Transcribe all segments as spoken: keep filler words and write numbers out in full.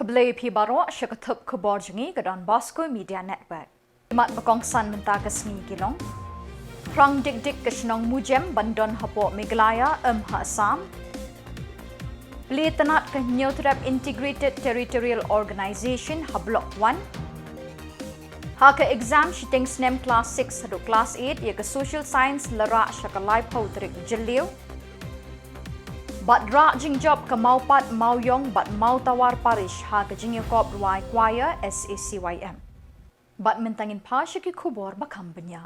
Khublei phi baroh sha ka thup khubor jong ngi ka Don Bosco Media Network. Mat ba kongsan mynta ka sngi ki long: Thrang dik dik ka shnong Mujem ban don hapoh Meghalaya, em ha Assam. Plie tnat ka Hynñiewtrep Integrated Territorial Organization ha Block one. Ha ka exam shiteng snem class six haduh class eight ïa ka Social Science la rah sha ka laiphew tarik Jylliew. Bad rah jingjop ka Mawpat, Mawiong bad Mawtawar Parish ha ka jingïakop rwai choir S A C Y M. Bad mynta ngin phai sha ki khubor ba kham bniah.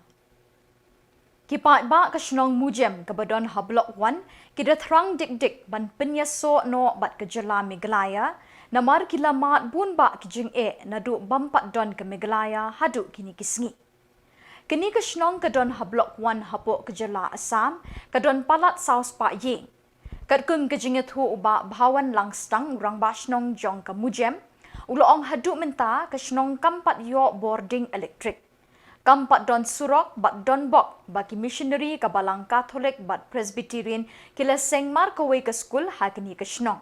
Ki paidbah ka shnong Mujem kaba don ha Block one ki da thrang dik dik ban pynïasoh noh bad ka jylla Meghalaya, namar ki la mad bun bah ki jingeh naduh bym pat don ka Meghalaya haduh kine ki sngi. Kane ka shnong ka don ha Block one hapoh ka jylla Assam, ka don palat saw spah ïing. Katkum ka jingïathuh u Bah Bhawan Langstang, u rangbah shnong jong ka Mujem, u la ong haduh mynta ka shnong kam pat ïoh bording elektrik. Kam pat don surok bad don bok ba ki missionary ka Balang Katholik bad Presbyterian ki la seng mar kawei ka skul ha kane ka shnong.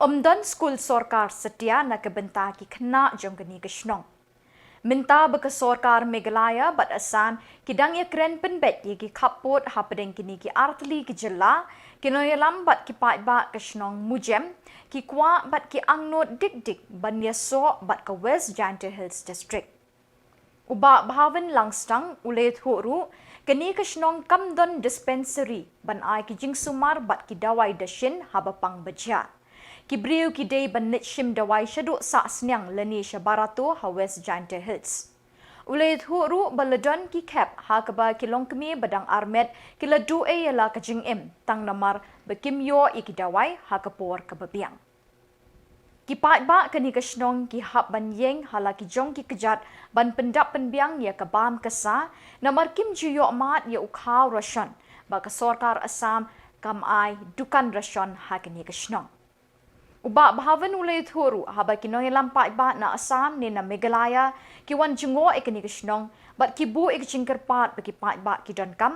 Ym don skul sorkar satia na ka bynta ki khynnah jong kane ka shnong. Mynta ba ka sorkar Meghalaya bad Assam ki dang ïakren pynbeit ïa ki khappud hapdeng kine ki artylli ki jylla, ki nongïalam bad ki paidbah ka shnong Mujem ki kwah bad ki angnud dik dik ban ïasoh bad ka West Jaintia Hills District. U Bah Bhawan Langstang u la ïathuh ruh, kane ka shnong kam don dispensary ban ai ki jingsumar bad ki dawai dashin haba pang ba jia. Ki briew ki dei ban leit shim dawai shaduh Sahsniang lane sha Barato ha West Jaintia Hills. U la ïathuh ruh ba la don ki khep ha kaba ki longkmie ba dang armet ki la duh ei ïa la ka jingim tang namar ba kim ïoh ïa ki dawai ha ka por kaba biang. Ki paidbah kane ka shnong ki hap ban ïeng ha la ki jong ki kjat ban pyndap pynbiang ïa ka bam ka sa, namar kim ju ïoh mad ïa u khaw ration ba ka sorkar Assam kam ai dukan ration ha kane ka shnong. U Bah Bhawan u la ïathuh ruh, haba ki nongïalam paidbah na Assam ne na Meghalaya ki wan jngoh ïa kane ka shnong bad ki buh ïa ka jingkyrpad ba ki paidbah ki donkam,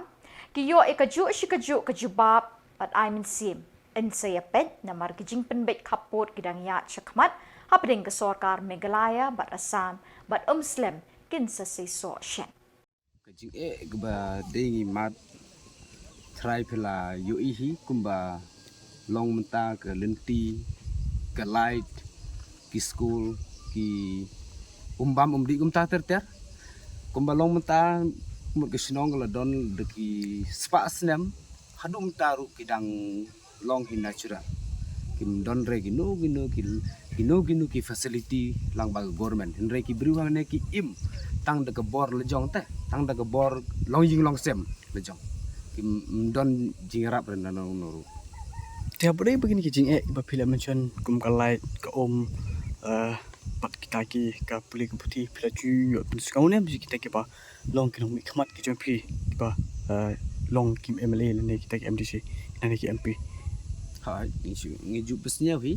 ki ïoh ïa kajuh shi kajuh ka jubab bad ai mynsiem. Yn sa ïa peit namar ki jingpynbeit khappud ki dang ïaid shakhmat hapdeng ka sorkar Meghalaya bad Assam bad ym slem kin sa seisoh shen. Ka jingeh kaba dei ngi mad, trai phi la ïohi hi kumba long mynta ka lynti, ka light, ki skul, ki um bam um dih kumta ter ter. Kumba long mynta, mut ka shnong ka la don da ki spah snem, haduh mynta ruh ki dang long hi natural. Kim don re kino kino ki, kino kino ki facility lang ba ka government. Hynrei ki briew hangne ki im tang da ka bor lajong te, tang da ka bor long ïing long sem lajong. Kim don jingïarap re na no no ruh. Te haba dei ba kine ki jingeh ba phi la mention kum ka light, ka um, eh, bad kita ki ka pule ka puthi, phi la ju ïoh pynsngew ne ba kita ki ba long ki nongmihkhmat ki jong phi, kiba, eh, long ki M L A lane kita ki M D C lane ki M P. Ha, ngi ju, ngi ju pynsngew hi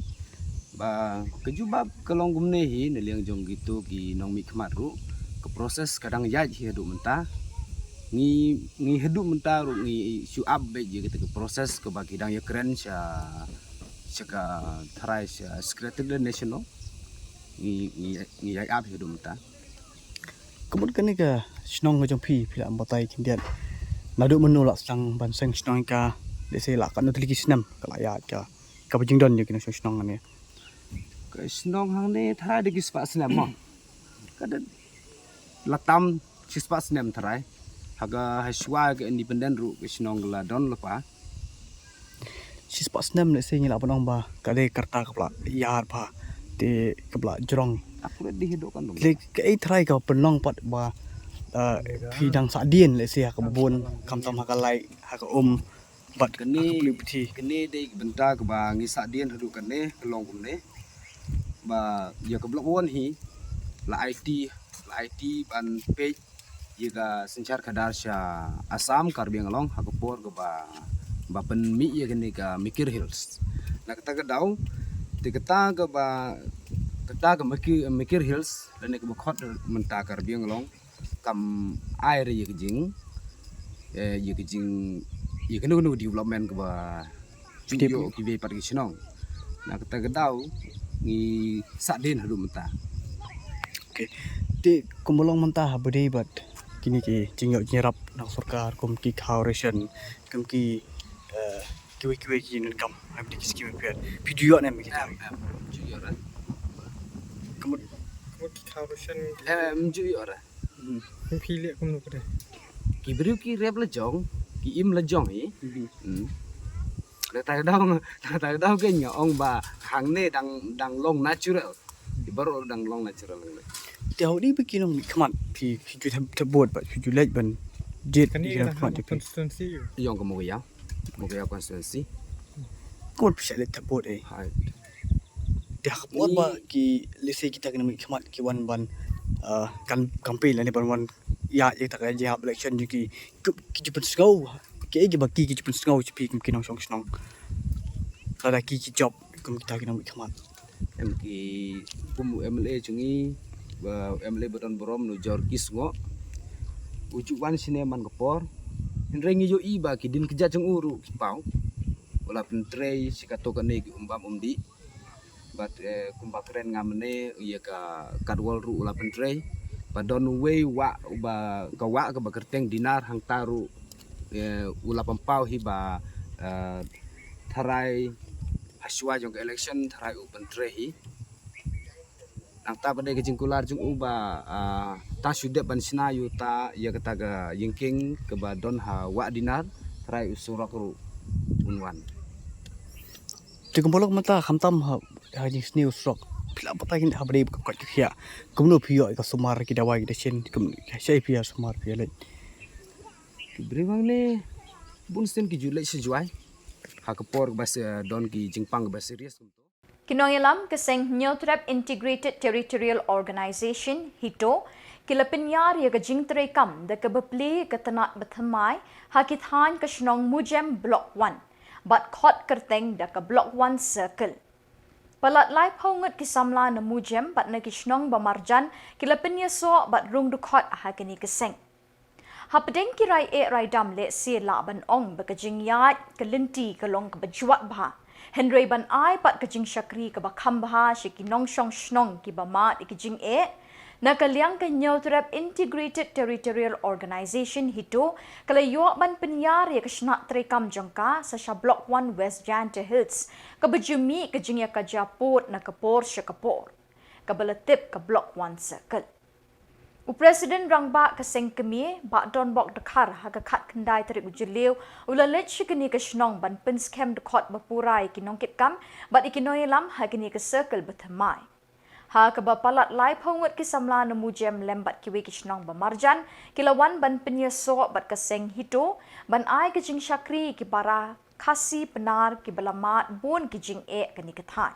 ba ka jubab ka long kumne hi na liang jong kito ki nongmihkhmat ruh. Ka process ka dang ïaid hi haduh mynta. Ngi, ngi haduh mynta ruh ngi shu update ïa kita ka process kaba ki dang ïakren sha, sha ka tharai sha Secretary National. Ngi, ngi, ngi ïaid up hi haduh mynta. Ka mut kane ka shnong ka jong phi, phi la batai khyndiat. Naduh mynno la sdang ban seng shnong ka, lehse la katno tylli ki snem ka la ïaid ka, kaba jingdon ïa ki nongshong shnong ne. Ka shnong hangne tharai da ki spah snem mo. Ka da la tam shi spah snem tharai. Ha ka ha shuwa ka independent ruh ka shnong ka la don lypa. Shi spah snem lehse ngi lah ban ong ba ka dei ka rta kaba la ïar bha te kaba la jrong. Accurate dei hi dok kan dong. Lehse kaei tharai ka pynlong pat ba, eh, phi dang sah dien lehse ha kaba bun, khamtam ha ka light, ha ka um bad ha ka pule puthi. Kane dei ka bynta kaba ngi sah dien haduh kane ka long kumne. Ba ïa ka Block one hi la aiti, la aiti ban peit ïa ka synshar khadar sha Assam Karbi Anglong ha ka por kaba, ba pynmih ïa kane ka Mikir Hills. Na kata ka daw te kata kaba, kata ka Mikir, Mikir Hills lane kaba khot mynta Karbi Anglong kam ai re ïa ka jing, eh, ïa ka jing, ïa kano kano development kaba pynïoh kiwei pat ki shnong. Na kata ka daw ngi sah dien haduh mynta. Okay. Te kumba long mynta ha ba dei bad kine ki jingïoh jingïarap na sorkar kum ki khaw ration kum ki eh, kiwei kiwei ki nangkam ha ba dei ki skim phi ïoh ne em ki. Em, em, ju ïoh ra. Kumba kumba ki khaw ration. Em, ju ïoh ra. Hmm. Phi leh kumno ka dei? Ki briew ki rep la jong, ki im la jong hi. Hmm. Lada ta daw, lada ta daw ke nga ong ba hangne dang, dang long natural. Ki baroh dang long natural hangne. Te hau di ba ki nongmihkhmat phi, phi ju thep, thep vote ba phi ju leit ban jied. Kane ki ka nongmihkhmat dang te phi constituency ïoh ka Mowkaiaw. Mowkaiaw constituency. Kumno phi shah leit thep vote eh? Hai. Te ha ka por ba ki lehse kita ki nongmihkhmat ki wan ban, ah, kan campaign lane ban wan ïa ïa kita ka jingïalap election jong ki, ki, ki ju pynsngew, ki, ki ba ki, ki ju pynsngew sha phi kum ki nongshong shnong. Lada ki, ki jop kum kita ki nongmihkhmat. Em ki kum u M L A jong ngi, ba M L A ba don burom, u Jorkis Syiemlieh. U ju wan shane man ka por. Hynrei ngi ïohi ba ki dien kjat jong u ruh ki paw. U la pyntrei shi kato kane ki um bam um dih. Bad, eh, kumba kren nga mynne, ïa ka Katwal ruh u la pyntrei. Ba don uwei wah uba ka wah kaba kyrteng Dinar hangta ruh, eh, u la pynpaw hi ba, eh, tharai hashwa jong ka election tharai u pyntrei hi. Nangta ba dei ka jingkular jong u ba, ah, ta shu dep ban shna ïa uta ïa kata ka ïingkieng kaba don ha wah Dinar tharai u surok ruh un wan. Te kumba long mynta khamtam ha, ha jingsniew surok. Phi lah batai kine ha ba dei ka koit ka khiah. Kumno phi ïoh ïa ka sumar ki dawai ki dashin kum shai phi ïa sumar phi ïa leit. Ki briew hangne bun sien ki ju leit sha Jowai. Ha ka por kaba se don ki jingpang kaba serious kumto. Ki nongïalam ka seng Hynñiewtrep Integrated Territorial Organization, HITO, ki la pynïar ïa ka jingtrei kam da kaba plie ka tnat bathymmai ha ki thaiñ ka shnong Mujem Block One bad khot kyrteng da ka Block One Circle. Palat laiphew ngut ki samla na Mujem bad na ki shnong ba marjan ki la pynïasoh bad rung dkhot ha kane ka seng. Hapdeng ki rai eh rai dam lehse lah ban ong ba ka jingïaid ka lynti ka long kaba jwat bha. Hynrei ban ai pat ka jingshakri kaba kham bha sha ki nongshong shnong kiba mad ïa ki jingeh. Na ka liang ka Hynñiewtrep Integrated Territorial Organization HITO ka la ïoh ban pynïar ïa ka shnat treikam jong ka sa sha Block One West Jaintia Hills kaba ju mih ka jingïakajia pud na ka por sha ka por, kaba la tip ka Block One Circle. U President Rangbah ka seng kmie, Bah Donbok Dkhar, ha ka khatkhyndai tarik u Jylliew u la leit sha kane ka shnong ban pynskhem dkhot ba pura ïa ki nongkitkam bad ïa ki nongïalam ha kane ka circle bathymmai. Ha kaba palat laiphew ngut ki samla na Mujem lem bad kiwei ki shnong ba marjan ki la wan ban pynïasoh bad ka seng HITO ban ai ka jingshakri ïa ki para Khasi Pnar kiba la mad bun ki jingeh kane ka thaiñ.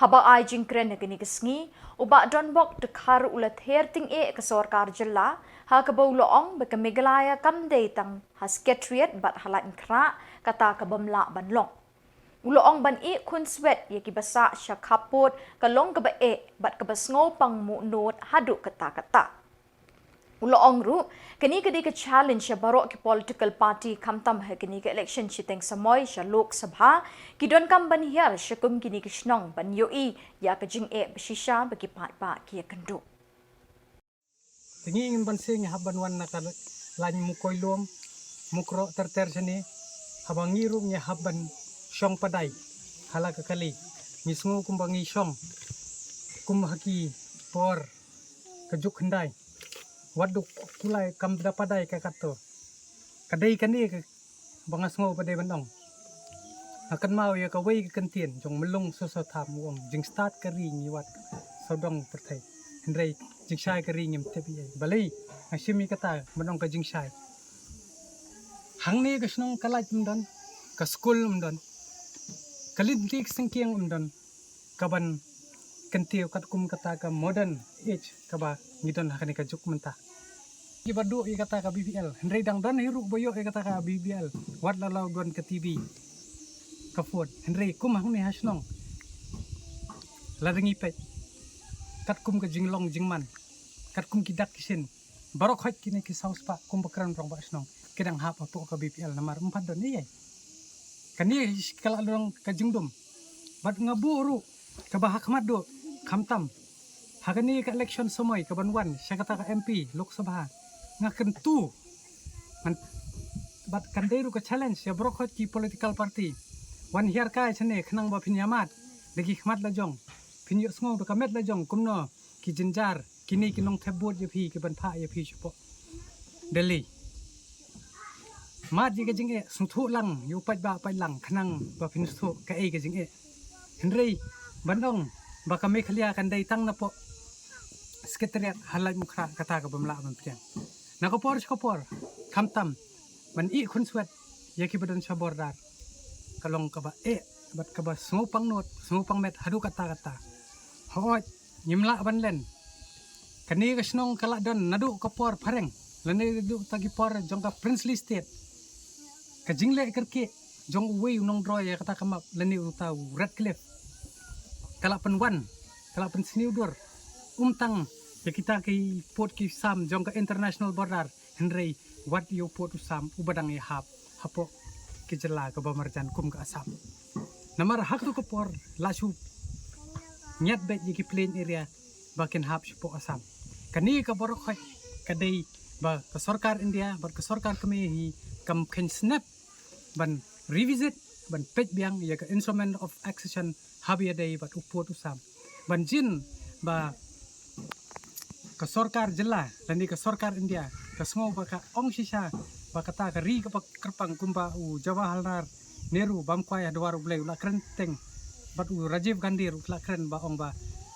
Haba ai jingkren ha kane ka sngi, u Bah Donbok Dkhar u la ther tyngeh ka sorkar jylla ha kaba u la ong ba ka Meghalaya kam dei tang ha Secretariat bad ha Laitumkhrah kata ka bym lah ban long. U la ong ban ïeh khunswet ïa kiba sah sha khappud ka long kaba eh bad kaba sngewpang muhnud haduh katta katta. U la ong ruh, kane ka dei ka challenge ïa baroh ki political party khamtam ha kane ka election shiteng samoi sha Lok Sabha, ki donkam ban hiar sha kum kine ki shnong ban ïohi ïa ka jingeh ba shisha ba ki paidbah ki ïakynduh. Te ngi ngim banse ngi hap ban wan na ka lain Mukoilum, Mukroh ter ter shane, haba ngi ruh ngi hap ban shong padai ha la ka kali. Ngi sngew kumba ngi shong kum ha ki por ka juk khyndai. Wat du kulai kam da padai ka katto. Ka dei kane ka ba nga sngew ba dei ban ong. Nga kynmaw ïa kawei ka kyntien jong Myllung Soso Tham u ong, jingstad ka ri ngi wad sawdong pyrthei. Hynrei jingshai ka ri ngim tip ei ei. Balei nga shim ïa kata ban ong ka jingshai. Hangne ka shnong ka lait ym don, ka skul ym don, ka lynti ka syngkien ym don. Kaban kyntiew katkum kata ka modern age kaba ngi don ha kane ka juk mynta. Kiba duh ïa kata ka B P L, hynrei dang don hi ruh ba ïoh ïa kata ka B P L, wat la la don ka T V, ka phone, hynrei kum hangne ha shnong, lada ngi peit katkum ka jinglong jingman, katkum ki dak ki shin, baroh khoit kine ki saw spah kum ba kren rangbah shnong ki dang hap hapoh ka B P L namar ym pat don ei ei. Kane ka la long ka jingdum. Bad nga buh ruh kaba ha khmat duh, khamtam ha kane ka election samoi kaban wan sha kata ka M P Lok Sabha, nga kyntu, ngan, bad kan dei ruh ka challenge ïa baroh khoit ki political party, wan hiar kai shane khnang ba phin ïamad da ki khmat la jong, phin ïohsngew da ka met la jong kumno ki jynjar kine ki nongthep vote ïa phi kiban phah ïa phi shapoh Delhi. Mad ïa ka jingeh, sngewthuh lang ïa u paidbah paidlang khnang ba phin sngewthuh kaei ka jingeh. Hynrei ban ong ba ka Meghalaya kan dei tang napoh Secretariat ha Laitumkhrah, kata ka bym lah ban pdiang. Na ka por sha ka por, khamtam ban ïeh khunswet ïa kiba don sha border ka long kaba eh bad kaba sngewpang nud sngewpang met haduh katta katta. Hooid, ngim lah ban len. Kane ka shnong ka la don naduh ka por phareng lane naduh ta ki por jong ka Princely State. Ka jingleh kyrkieh jong uwei u nongdroi ïa kata ka map lane uta u Redcliffe ka la pynwan, ka la pynsniew dur, ym tang ïa kita ki pud ki sam jong ka international border, hynrei wat ïa u pud u sam uba dang ïahap hapoh ki jylla kaba marjan kum ka Assam. Namar ha katu ka por la shu ngiat beit ïa ki plain area ba kin hap shapoh Assam. Kane ka baroh khoit ka dei ba ka sorkar India bad ka sorkar Khmer hi kam kheiñ snep ban revisit, ban peit biang ïa ka Instrument of Accession haba ïadei bad u pud u sam, ban jin ba ka sorkar jylla lane ka sorkar India ka sngew ba ka ong shisha ba kata ka ri kaba kyrpang kumba u Jawaharlal Nehru bam kwai ha dwar U Blei u la kren teng, bad u Rajiv Gandhi ruh u la kren ba ong ba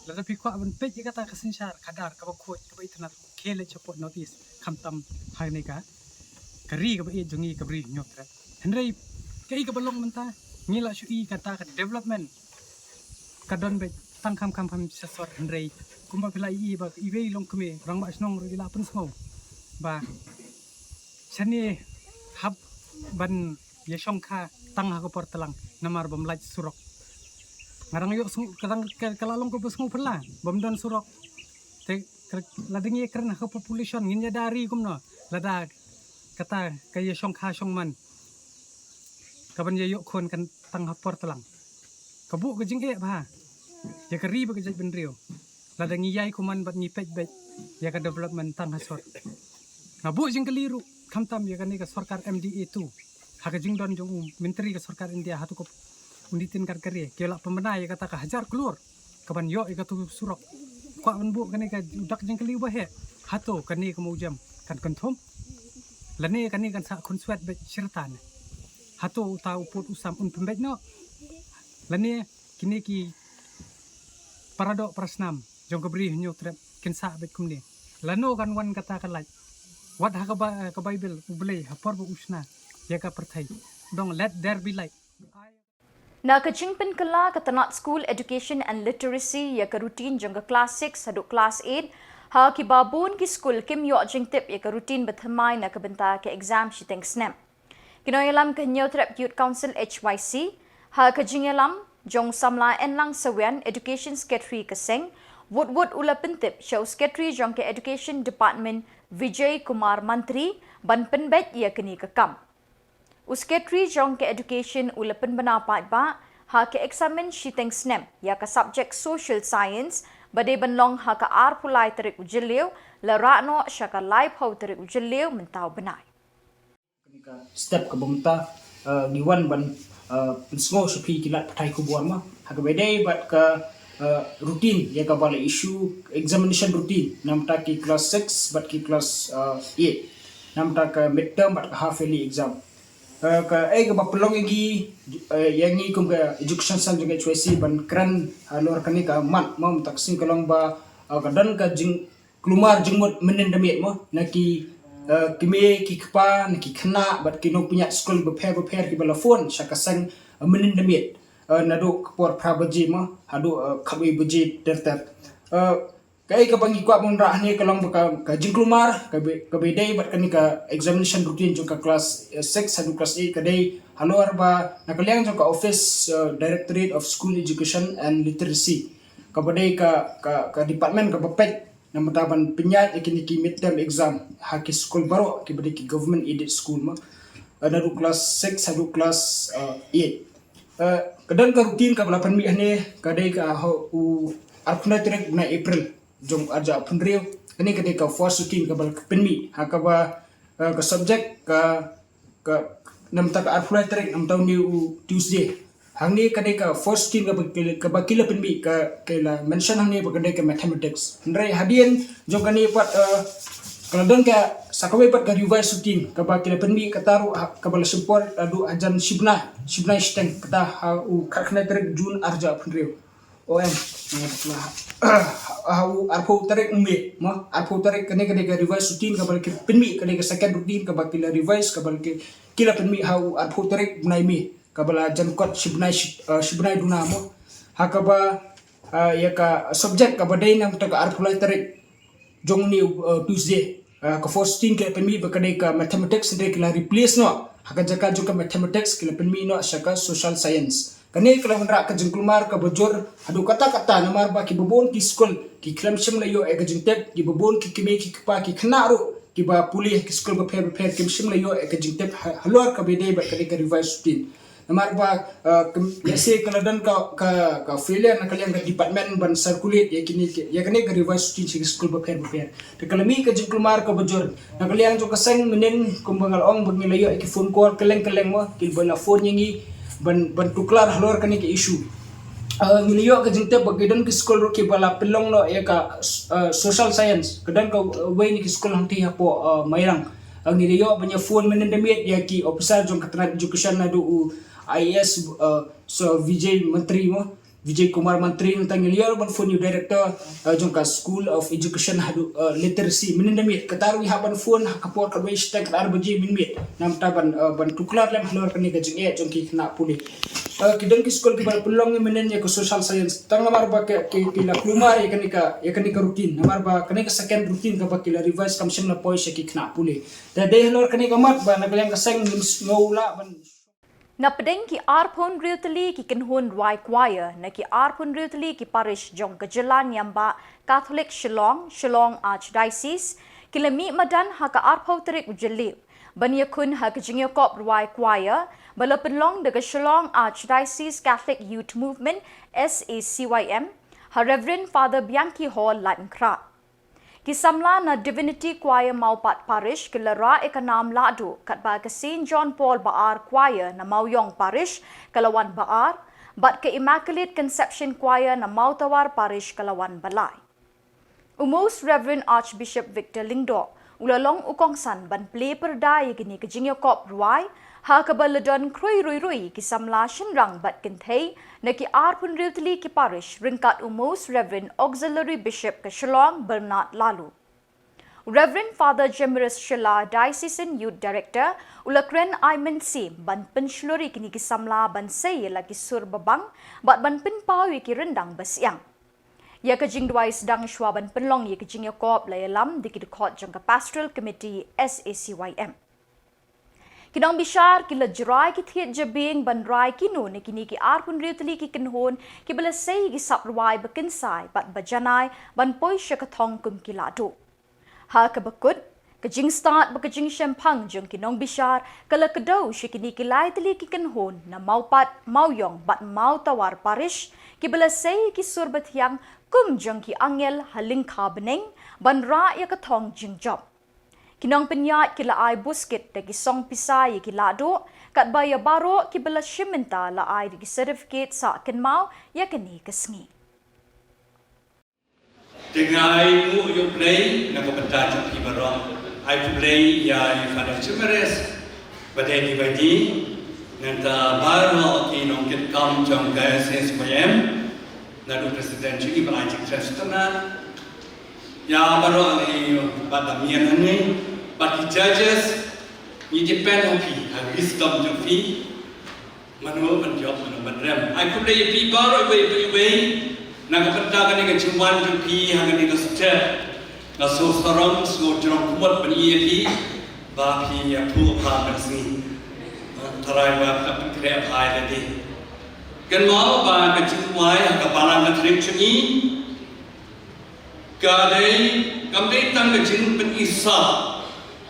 lada phi kwah ban peit ïa kata ka synshar khadar kaba khuid kaba itynnad, khie leit shapoh North East, khamtam ha kane ka, ka ri kaba ïeit jong ngi ka Bri Hynñiewtrep. Hynrei kaei kaba long mynta, ngi la shu i kata ka development ka don beit tang kham kham kham sha sor, hynrei kumba phi la i ba iwei i longkmie rangbah shnong ruh i la pynsngew ba shane hap ban ïashongkha tang ha ka por tlang namar bym lait surok. Nga dang ïohsngew ka dang ka, ka la long kaba sngewphylla bym don surok. Te ka, lada ngi kren ha ka population ngin ïada ri kumno lada kata ka ïashongkha shongman kaban ïa ïoh khun kan tang ha por tlang. Ka buh ka jingeh bha ïa ka ri bad ka jaitbynriew lada ngi ïai kumne bad ngi peit beit ïa ka development tang ha sor. Nga buh jingkylli ruh khamtam ïa kane ka sorkar M D A two ha ka jingdon jong u myntri ka sorkar India, hato ka u Nitin Gadkari ki la pynbna ïa kata ka hajar klur kaban ïoh ïa katu surok. Kwah ban buh kane ka dak jingkylli uba heh, hato kane ka mawjam kan kynthum? Lane kane kan sah khunswet beit shirta ne? Hato uta u pud u sam un pynbeit noh? Lane kine ki paradoh parasnam jong ka Bri Hynñiewtrep kin sah beit kumne? Lano kan wan kata ka lait? Wat ha ka ba, ka Baibl U Blei ha por ba u shna ïa ka pyrthei, dong, "Let there be light." Na ka jingpynkylla ka tnat School Education and Literacy ïa ka routine jong ka klas six haduh klas eight, ha kiba bun ki skul kim ïoh jingtip ïa ka routine ba thymmai na ka bynta ka exam shiteng snem. Ki nongïalam ka Hynñiewtrep Youth Council, H Y C, ha ka jingïalam jong u samla Enlang Sawian, Education Secretary ka seng, wut wut u la pyntip sha u Secretary jong ka Education Department, Vijay Kumar Mantri, ban pynbeit ïa kane ka kam. U Secretary jong ka Education u la pynbna paidbah ha ka eksamin shiteng snem ïa ka subject Social Science ba dei ban long ha ka arphew lai tarik u Jylliew, la rah noh sha ka laiphew tarik u Jylliew mynta u bnai. Kane ka step kaba mynta, eh, ngi wan ban, eh, pynsngew sha phi ki lad pathai khubor ma ha kaba ïadei bad ka, eh, routine ïa kaba la issue, examination routine namar ki klas six bad ki klas, eh, eight, namar ka midterm bad ka half yearly exam. Eh, kaei kaba pynlong ïa ngi, eh, ïa ngi kum ka Education Cell jong ka H Y C ban kren halor kane ka mat ma mynta ka sngi ka long ba, eh, ka don ka jing klumar jingmut mynnin da miet mo, na ki, eh, kmie ki kpa, na ki khynnah bad ki nongpynïaid skul bapher bapher kiba la phone sha ka seng, eh, mynnin da miet, eh, naduh ka por phra baje mo haduh, eh, khatwei baje ter ter. Eh, kaei kaba ngi kwah ban rah hangne ka long ba ka, ka jingklumar kaba, kaba ïadei bad kane ka examination routine jong ka klas, eh, six haduh klas eight ka dei halor ba na ka liang jong ka office, eh, Directorate of School Education and Literacy, kaba dei ka, ka, ka department kaba peit namar ban pynïaid ïa kine ki midterm exam ha ki skul baroh kiba dei ki government aided school mo, eh, naduh klas six haduh klas, eh, eight. Eh, Ka don ka routine kaba la pynmih hangne, ka dei ka ha u arphew tarik bnai April jong ar hajar arphew hynriew. Kane ka dei ka first routine kaba la pynmih, ha kaba, eh, ka subject ka, ka namta ka arphew tarik, namta une u Tuesday. Hangne ka dei ka first routine kaba ki la, kaba ki la pynmih, ka, ka la mention hangne ba ka dei ka mathematics. Hynrei hadien jong kane pat, eh, ka la don ka sa kawei pat ka revise routine kaba ki la pynmih, kata ruh ha, kaba la shim por haduh hajan shibnai, shibnai shiteng, kata ha u khatkhyndai tarik June ar hajar arphew hynriew. O em, ha u arphew tarik May, mo, arphew tarik. Kane ka dei ka revise routine kaba ki pynmih, ka dei ka second routine kaba ki la revise, kaba ki, ki la pynmih ha u arphew tarik bnai May, kaba la jan kot shibnai shi-, eh, shibnai duna, mo. Ha kaba, eh, ïa ka subject kaba dei namta ka arphew tarik jong une u, eh, Tuesday. Eh, ka first routine ki la pynmih ba ka dei ka mathematics, hynrei ki la replace noh, ha ka jaka jong ka mathematics ki la pynmih noh sha ka social science. Kane ka la wanrah ka jingkulmar kaba jur haduh katta katta, namar ba kiba bun ki skul ki khlem shym la ïoh ïa ka jingtip, kiba bun ki kmie ki kpa ki khynnah ruh kiba pule ki skul bapher bapher kim shym la ïoh ïa ka jingtip ha-, halor kaba dei bad kane ka revise routine. Namar ba, eh, ka, lehse ka la don ka, ka, ka failure na ka liang ka department ban circulate ïa kine ki, ïa kane ka revise routine sha ki skul bapher bapher. Te ka la mih ka jingkulmar kaba jur. Na ka liang jong ka seng mynnin, kumba nga la ong ba ngi la ïoh ïa ki phone call kylleng kylleng, mo, kiba la phone ïa ngi ban, ban tuklar halor kane ka issue. Eh, ngi la ïoh ka jingtip ba ki don ki skul ruh kiba la pynlong noh ïa ka, eh, social science. Ka don ka, eh, wei na ki skul hangtei hapoh, eh, Mairang. Eh, ngi la ïoh ban ïa phone mynnin da miet ïa ki officer jong ka tnat education, naduh u I A S, eh, so Vijay Mantri, mo, Vijay Kumar Mantri, nangta ngi la ïoh ban phone ïa u director, eh, jong ka School of Education haduh, eh, Literacy mynnin da miet. Kata ruh ngi hap ban phone ha ka por khatwei shiteng, khatar baje mynmiet, namta ban, eh, ban tuklar lem halor kane ka jingeh jong ki khynnah pule. Eh, ki don ki skul kiba la pynlong mynnin ïa ka social science, tang namar ba ki, ki, ki la kulmar ïa kane ka, ïa kane ka routine, namar ba kane ka second routine kaba ki la revise kam shym la poi sha ki khynnah pule. Te dei halor kane ka mat ba na ka liang ka seng ngim sngew lah ban Na pdeng ki arphew hynriew tylli ki kynhun rwai choir na ki arphew hynriew tylli ki parish jong ka jylla niam bah Catholic Shillong, Shillong Archdiocese, ki la mih madan ha ka arphew tarik u Jylliew ban ïakhun ha ka jingïakop rwai choir ba la pynlong da ka Shillong Archdiocese Catholic Youth Movement, S A C Y M, ha Reverend Father Bianchi Hall, Laitumkhrah. Ki samla na Divinity Choir Mawpat Parish ki la rah ïa ka nam lahduh, katba ka Saint John Paul Ba-ar Choir na Mawiong Parish ka la wan ba ar, bad ka Immaculate Conception Choir na Mawtawar Parish ka la wan ba lai. U Most Reverend Archbishop Victor Lyngdoh u la long u kongsan ban plie pyrda ïa kine ki jingïakop rwai, ha kaba la don khrui rui rui ki samla shynrang bad kynthei na ki arphew hynriew tylli ki parish ryngkat u Most Reverend Auxiliary Bishop ka Shillong Bernard Laloo. Reverend Father Jemiris Shylla, Diocesan Youth Director, u la kren ai mynsiem ban pynshlur ïa kine ki samla ban sei ïa la ki sur babang bad ban pynpaw ïa ki ryndang ba siang. Ïa ka jingduwai sdang shwa ban pynlong ïa ka jingïakop la ïalam da ki dkhot jong ka Pastoral Committee, S A C Y M. Ki nongbishar ki la jrai ki thied jabieng ban rai kino na kine ki arphew hynriew tylli ki kynhun kiba la sei ïa ki sap rwai ba kynsai bad ba janai ban poi sha ka thong kum ki lahduh. Ha kaba kut, ka jingstad bad ka jingshemphang jong ki nongbishar ka la kdew sha kine ki lai tylli ki kynhun na Mawpat, Mawiong bad Mawtawar Parish kiba la sei ïa ki sur bathiang kum jong ki angel ha lyngkha bneng ban rah ïa ka thong jingjop. Ki nongpynïaid ki la ai buskit da ki song pisa ïa ki lahduh, katba ïa baroh kiba la shim bynta la ai da ki certificate sah kynmaw ïa kane ka sngi. Te nga ai nguh ïa U Blei na ka bynta jong phi baroh. Ai khublei ïa i Father Jemiris, ba dei ni ba dei, nangta baroh ki nongkitkam jong ka S A C Y M, naduh president jong i ba ai jingtrei sutna. Ïa baroh ngi bad da mian hangne, bad ki judges, ngi depend ha phi, ha wisdom jong phi. Mano ban jop, mano ban rem. Ai khublei ïa phi baroh iwei pa iwei na ka bynta kane ka jingwan jong phi ha kane ka step. Nga sngewsarong, sngewjrong kumut ban ïa phi ba phi ïathuh ha kane ka sngi. Tharai ba ka pynkhreh bha ïa lade. Kynmaw ba ka jingduwai ha ka balang ka tring jong ngi ka dei, kam dei tang ka jingpyni sah,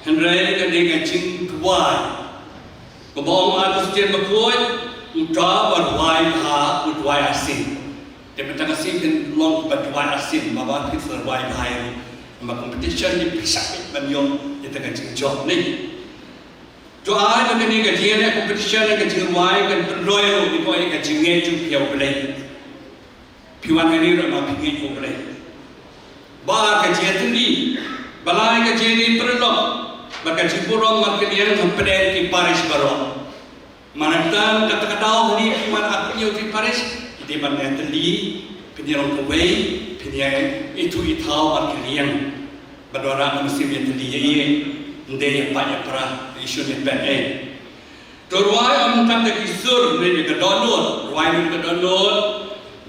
hynrei ka dei ka jingduwai. Kumba ong Augustine Bakhuid, Uta ba rwai bha u duwai arsien. Te mynta ka sngi phin long ba duwai arsien, ba ba phin sa rwai bha ïa u. Ba competition ne phin sa peit ban ïoh ïa ka jingjop ne. To ai ba kane ka jingïaleh competition ne ka jingrwai kan pynroi ruh ïa ka jingngeit jong phi ïa U Blei. Phi wan hangne ruh ma phi ngeit U Blei. Ba ka jingïatylli, ba lai ka jingïatylli pyrlok, ba ka jingburom markylliang hapdeng ki parish baroh. Manangta kata ka daw hangne phi wan ha ki parish, ki dei ban ïatylli, phin ïalong kawei, phin ïa ithuh ithaw markylliang. Bad wanrah ka mynsiem ïatylli ïa i, ym dei ïa pait ïa pra, ïa shun ïa peit ei. To rwai ym tang da ki sur ne da ka dohnud, rwai ne da ka dohnud,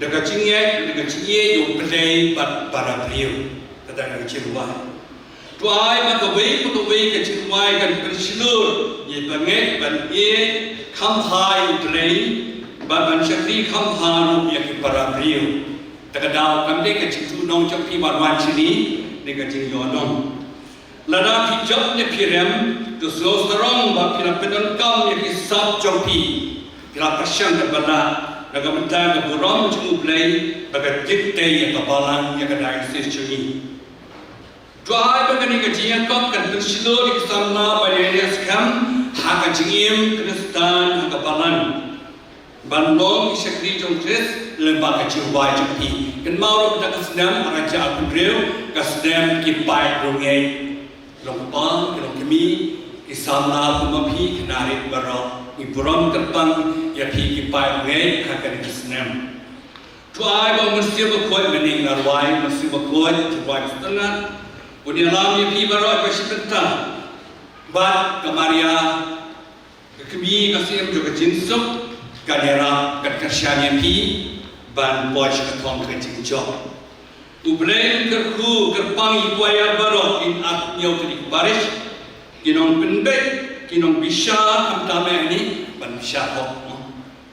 da ka jingngeit, da ka jingïeit ïa U Blei bad para briew. Kata ka jingrwai. To ai ba kawei pa kawei ka jingrwai kan pynshlur ïa i bangeit ban ïeit kham bha ïa U Blei bad ban shakri kham bha ruh ïa ki para briew. Te ka daw kam dei ka jingtuh nong jong phi ban wan shane, dei ka jingïoh nong. Lada phi jop ne phi rem, to sngew sarong ba phi la pyndonkam ïa ki sap jong phi. Phi la pyrshang da bala, da ka bynta ka burom jong U Blei, ba ka jingtei ïa ka balang ïa ka diocese jong ngi. To ai ba kane ka jingïakop kan pynshlur ïa ki samla ban ïa skhem ha ka jingim Khristan ha ka balang. Ban long ki shakri jong Khrist lyngba ka jingrwai jong phi. Kynmaw ruh kata ka snem, ha ka jingïakhun briew, ka snem ki paid riewngeit. Ki long kpa, ki long kmie, ki samla kum ma phi, khynnah rit baroh. Ngi burom kyrpang ïa phi ki paid riewngeit ha kane ka snem. To ai ba U Mynsiem Bakhuid mynhynnin nga rwai, U Mynsiem Bakhuid, jingrwai ka sngewtynnat. Un ïalam ïa phi baroh ba shim bynta. Bad ka Maria, ka kmie ka syiem jong ka jingsuk, kan ïarap, kan kyrshan ïa phi ban poi sha ka thong ka jingjop. U Blei un kyrkhu kyrpang ïa ki choir baroh, kin ar hynñiew tylli ki parish, ki nongpynbeit, ki nongbishar, khamtam eh ni ban bishar hok, no?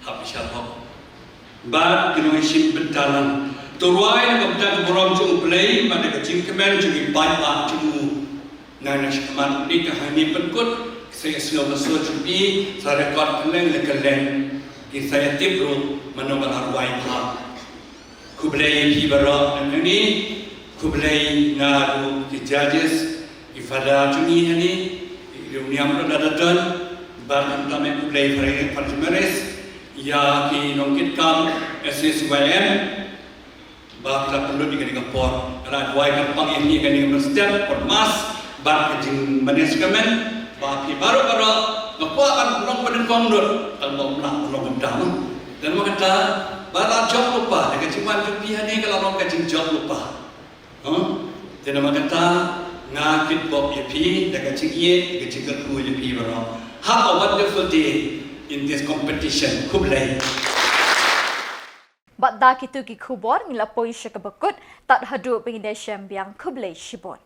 Hap bishar hok. Bad ki nongïashim bynta lang. To rwai na ka bynta ka burom jong U Blei, bad na ka jingkmen jong ki paidbah jong u. Ngan ïa shim khmat ïa ka hangne pynkut, sa ïa sngew ka sur jong phi, sa record kylleng la kylleng. Ki sa ïa tip ruh mano ba la rwai bha. Khublei ïa phi baroh hangne, khublei na ruh ki judges, ki father jong ngi hangne, ki riewniam ruh la da don, bad khamtam eh khublei phareng phareng maris, ïa ki nongkitkam S S Y M, ba phi la pynlut ïa kane ka por. Nga la duwai kyrpang ïa ngi kane ka mynstep por mass bad ka jingmane sacrament, ba phi baroh baroh ba kwah ban long pyndonkam lut, kan long lah ban long kumta. Te namar kata ba la jop lypa, da ka jingwan jong phi hangne ka la long ka jingjop lypa. Huh? Te namar kata nga kitbok ïa phi da ka jingïeit, da ka jingkyrkhu ïa phi baroh. Have a wonderful day in this competition. Khublei. Bad da kitu ki khubor ngi la poi sha kaba kut, tad haduh ba ngin ïashem biang, khublei shibun.